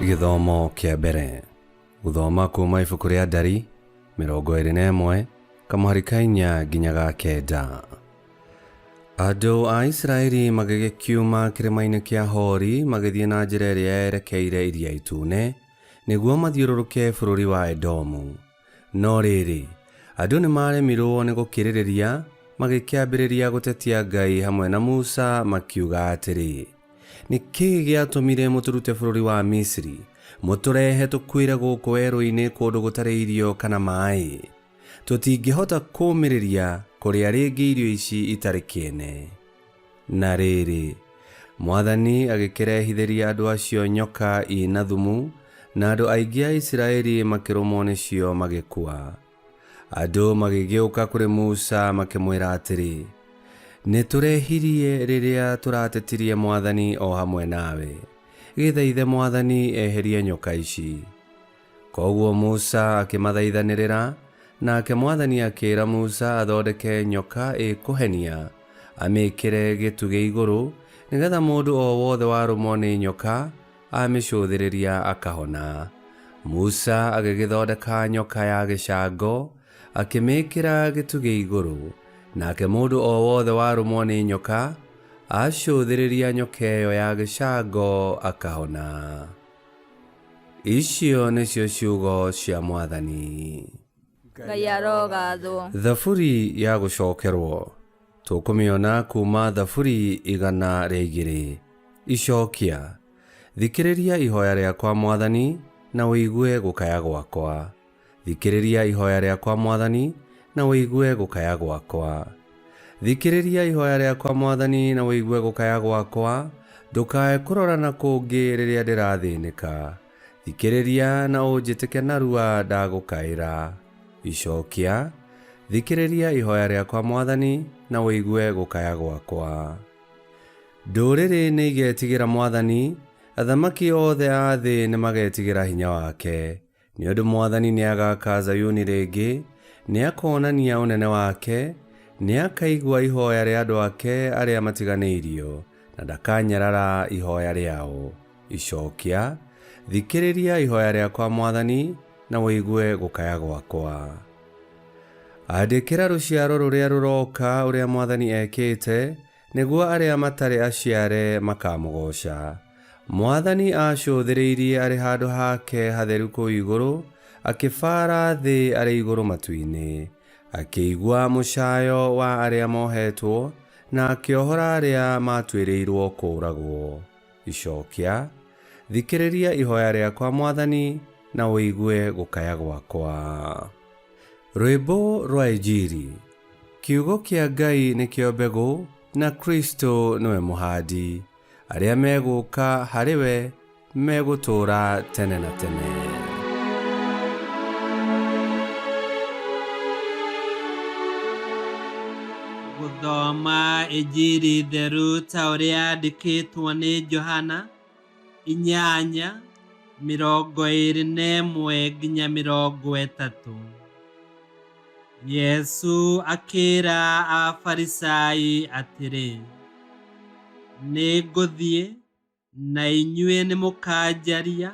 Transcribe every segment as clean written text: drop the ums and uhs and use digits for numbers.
Gĩthomo kĩa mbere. Gũthoma kuma ibuku rĩa Ndari 21 kamũhari ka 4 nginya ga 9. Andũ a Isiraeli magĩgĩkiuma kĩrĩma-inĩ kĩa Hori magĩthiĩ na njĩra ĩrĩa yerekeire Iria Itune nĩguo mathiũrũrũke bũrũri wa Edomu. No rĩrĩ, andũ nĩmaremirwo nĩ gũkirĩrĩria, magĩkĩambĩrĩria gũtetia Ngai hamwe na Musa makiuga atĩrĩ, Nĩ kĩĩ gĩatũmire mũtũrute bũrũri wa Misiri, mũtũrehe tũkuĩre gũkũ werũ-inĩ kũndũ gũtarĩ irio kana maaĩ? Tũtingĩhota kũũmĩrĩria kũrĩa rĩngĩ irio ici itarĩ kĩene. Na rĩrĩ, mwathani agĩkĩrehithĩria andũ acio nyoka i na thumu, na andũ aingĩ a Isiraeli makĩrũmwo nĩcio magĩkua. Andũ magĩgĩũka kũrĩ Musa makĩmwĩra atĩrĩ, Nĩtũrehirie rĩrĩa tũratetirie mwathani o hamwe nawe. Gĩthaithe mwathani eherie nyoka ici. Kwoguo Musa akĩmathaithanĩrĩra, nake mwathani akĩĩra Musa athondeke nyoka ĩkũhenia, amĩĩkĩre gĩtugĩ igũrũ, nĩ geetha mũndũ o wothe warũmwo nĩ nyoka, amĩcũũthĩrĩria akahona. Musa agĩgĩthondeka nyoka ya gĩcango, akĩmĩĩkĩra gĩtugĩ igũrũ, nake mũndũ o wothe warũmwo nĩ nyoka, acũũthĩrĩria nyoka ĩyo ya gĩcango akahona. Icio nĩcio ciugo cia Mwathani. Ngai arogathwo. Thaburi ya gũcokerwo tũkũmĩona kuma Thaburi 102. Icokia. Thikĩrĩria ihoya rĩakwa Mwathani, na ũigue gũkaya gwakwa. Thikĩrĩria ihoya rĩakwa Mwathani, na ũigue gũkaya gwakwa. Thikĩrĩria ihoya rĩakwa Mwathani, na ũigue gũkaya gwakwa, ndũkae kũrora na kũngĩ rĩrĩa ndĩrathĩnĩka. Thikĩrĩria na ũnjĩtĩke narua ndagũkaĩra. Icokia. Thikĩrĩria ihoya rĩakwa Mwathani, na ũigue gũkaya gwakwa. Ndũrĩrĩ nĩigetigĩra Mwathani, athamaki othe a thĩ nĩmagetigĩra hinya wake. Nĩ ũndũ Mwathani nĩagaaka Zayuni rĩngĩ, nĩakoonania ũnene wake, nĩakaigua ihooya rĩa andũ ake arĩa matiganĩirio, na ndakanyarara ihooya rĩao. Icokia. Thikĩrĩria ihoya rĩakwa Mwathani, na ũigue gũkaya gwakwa. Andĩkĩra rũciaro rũrĩa rũroka ũrĩa Mwathani ekĩte, nĩguo arĩa matarĩ aciare makamũgooca. Mwathani aacũthĩrĩirie arĩ handũ hake hatheru kũu igũrũ, akĩbaara thĩ arĩ igũrũ matu-inĩ. Akĩigua mũcayo wa arĩa mohetwo, na akĩohora arĩa maatuĩrĩirwo kũũragwo. Icokia. Thikĩrĩria ihoya rĩakwa Mwathani, na ũigue gũkaya gwakwa. Rwĩmbo rwa Injiri. Kiugo kĩa Ngai nĩkĩo mbegũ, na Kristo nĩwe mũhandi. Arĩa megũka harĩ we megũtũũra tene na tene. Gũthoma Injiri theru ta ũrĩa yandĩkĩtwo nĩ Johana 8:21-30. Yesu akĩra Afarisai atĩrĩ, Nĩ ngũthiĩ, na inyuĩ nĩ mũkanjaria,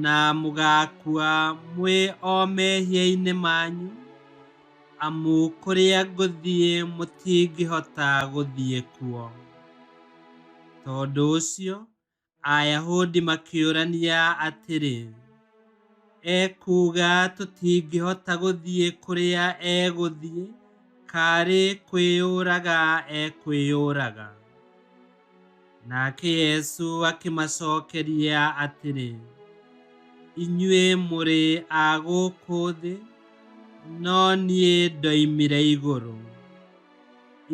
na mũgaakua mwĩ o mehia-inĩ manyu, amu kũrĩa ngũthiĩ mũtingĩhota gũthiĩ kuo. Tondũ ũcio Ayahudi makĩũrania atĩrĩ, Ekuuga tũtingĩhota gũthiĩ kũrĩa egũthiĩ, kaarĩ kwĩyũraga ekwĩyũraga? Nake Yesu akĩmacokeria atĩrĩ, Inyuĩ mũrĩ a gũkũ thĩ, no niĩ ndoimire igũrũ.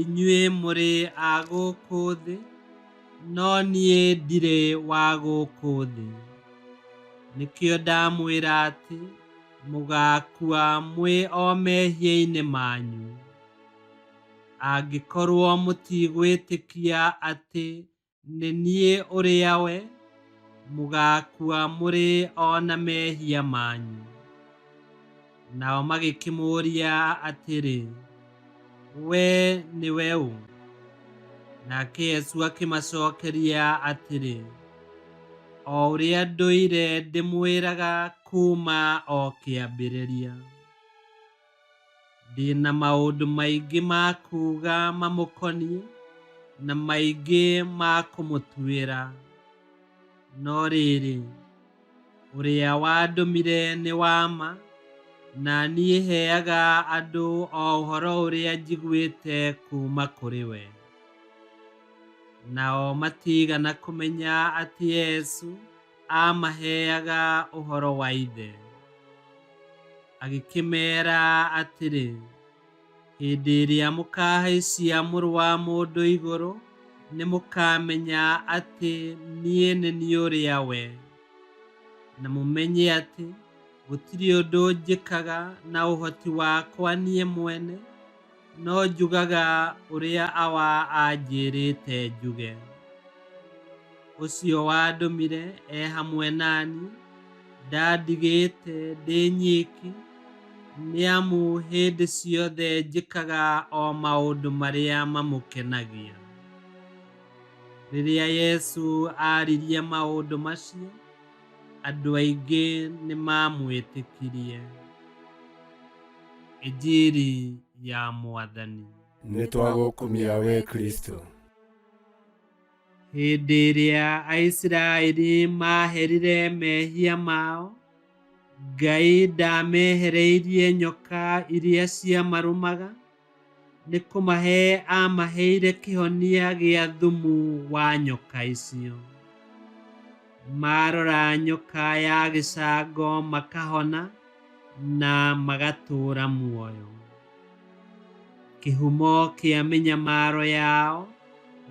Inyuĩ mũrĩ a gũkũ thĩ, no niĩ ndirĩ wa gũkũ thĩ. Nĩkĩo ndamwĩra atĩ mũgaakua mwĩ o mehia-inĩ manyu. Angĩkorwo mũtigwĩtĩkia atĩ nĩ niĩ ũrĩa we, mũgaakua mũrĩ o na mehia manyu. Nao magĩkĩmũũria atĩrĩ, Wee nĩwe ũ? Nake Yesu akĩmacokeria atĩrĩ, O ũrĩa ndũire ndĩmwĩraga kuuma o kĩambĩrĩria. Ndĩ na maũndũ maingĩ ma kuuga mamũkoniĩ, na maingĩ ma kũmũtuĩra. No rĩrĩ, ũrĩa wandũmire nĩ wa ma, na niĩ heaga andũ o ũhoro ũrĩa njiguĩte kuuma kũrĩ we. Nao matiigana kũmenya atĩ Yesu aamaheaga ũhoro wa Ithe. Agĩkĩmeera atĩrĩ, Hĩndĩ ĩrĩa mũkaahaicia Mũrũ wa Mũndũ igũrũ, nĩmũkamenya atĩ niĩ nĩ niĩ ũrĩa we, na mũmenye atĩ gũtirĩ ũndũ njĩkaga na ũhoti wakwa niĩ mwene, no njugaga ũrĩa Awa anjĩrĩte njuge. Ũcio wandũmire e hamwe na niĩ, ndandigĩte ndĩ nyiki, nĩ amu hĩndĩ ciothe njĩkaga o maũndũ marĩa mamũkenagia. Rĩrĩa Yesu aaririe maũndũ macio, andũ aingĩ nĩ maamwĩtĩkirie. Injiri ya Mwathani. Nĩ twagũkumia wee Kristo. Hĩndĩ ĩrĩa Aisiraeli maaherire mehia mao, Ngai ndaamehereirie nyoka iria ciamarũmaga, nĩ kũmahe aamaheire kĩhonia gĩa thumu wa nyoka icio. Maarora nyoka ya gĩcango makahona na magatũũra muoyo. Kĩhumo kĩa mĩnyamaro yao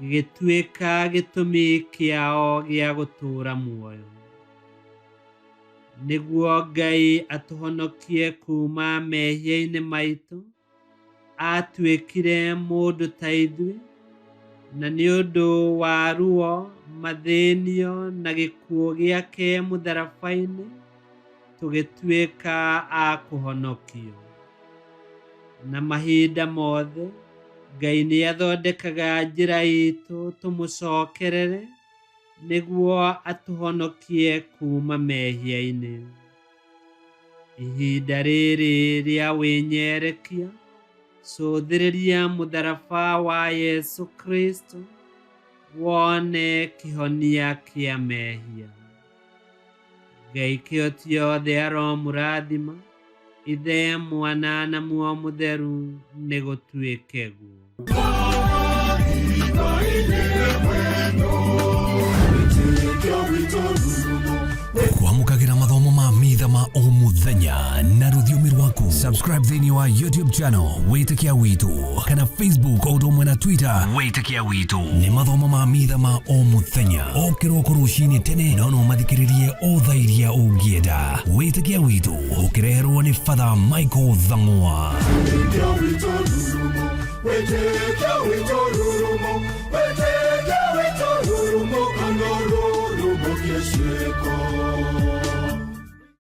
gĩgĩtuĩka gĩtũmi kĩao gĩa gũtũũra muoyo. Nĩguo Ngai atũhonokie kuuma mehia-inĩ maitũ, aatuĩkire mũndũ ta ithuĩ, na nĩ ũndũ wa ruo, mathĩnio na gĩkuũ gĩake mũtharaba-inĩ, tũgĩtuĩka a kũhonokio. Na mahinda mothe Ngai nĩ athondekaga njĩra itũ tũmũcokerere nĩguo atũhonokie kuuma mehia-inĩ. Ihinda rĩrĩ rĩa wĩnyerekia, cũthĩrĩria mũtharaba wa Yesu Kristo wone kĩhonia kĩa mehia. Ngai kĩhoti yothe aromũrathima, Ithe, Mwana na Muoyo Mũtheru, nĩ gũtuĩke guo. Kwamũkagĩra mathomo ma mitha ma o mũthenya na rũthiomi rwaku. Subscribe thĩinĩ wa YouTube channel Wĩtĩkia Witũ kana Facebook o ũndũ ũmwe na Twitter Wĩtĩkia Witũ. Nĩ mathomo ma mitha ma o mũthenya o kĩroko rũcinĩ tene, no no mathikĩrĩrie o thaa iria ũngĩenda. Wĩtĩkia Witũ ũkĩreherwo nĩ Father Michael Thang'wa. Wĩtĩkia witũ rurumo, wĩtĩkia witũ rurumo, wĩtĩkia witũ rurumo, kana rurumo kĩciĩko.